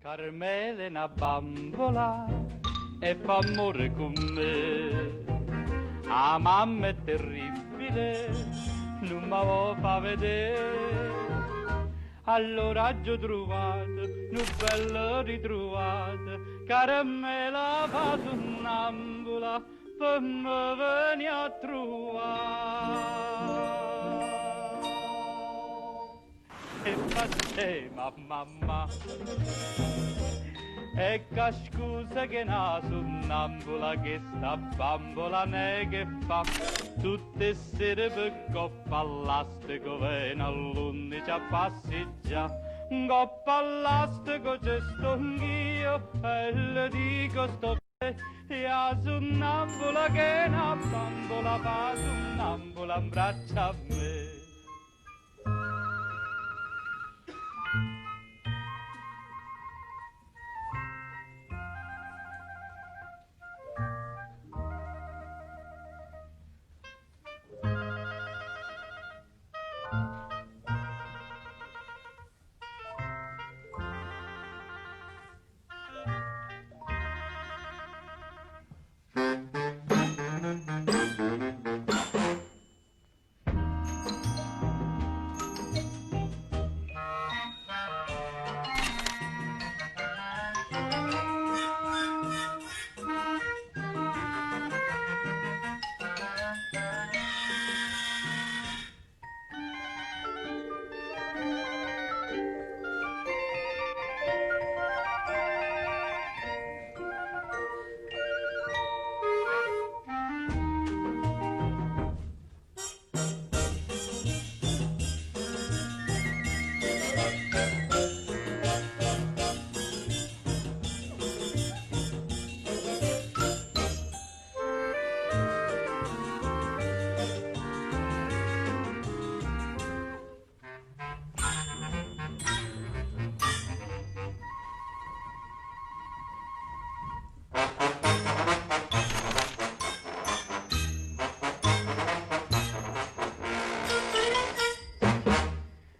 Carmela è na bambola e fa ammore cu me. 'A mamma è terribile, nun m' 'a vo' fa vedé. Allora aggio truvato nu bello ritruvato, Carmela fa sunnambula pe' me veni' a truvà. E faceva a mammà. E ca scusa che na sunnambula chesta bambola ne che fa tutte e sere pe coppa all'astico vene all'undici a passeggià 'Ncoppa all'astico ce stongh'io e le dico sto e 'a sunnambula che na bambola fa 'a sunnambula 'mbraccio a me.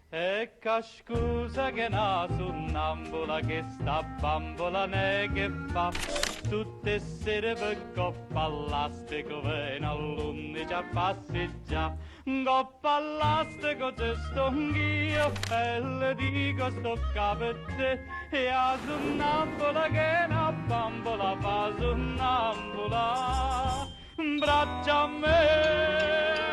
E ca scusa che na sunnambula chesta bambola ne che fa tutte e sere pe coppa all'astico vene all'undici a passeggià 'Ncoppa all'astico ce stongh'io e le dico sto ccà pe te e 'a sunnambula che è na bambola fa sunnambula 'mbraccio a me.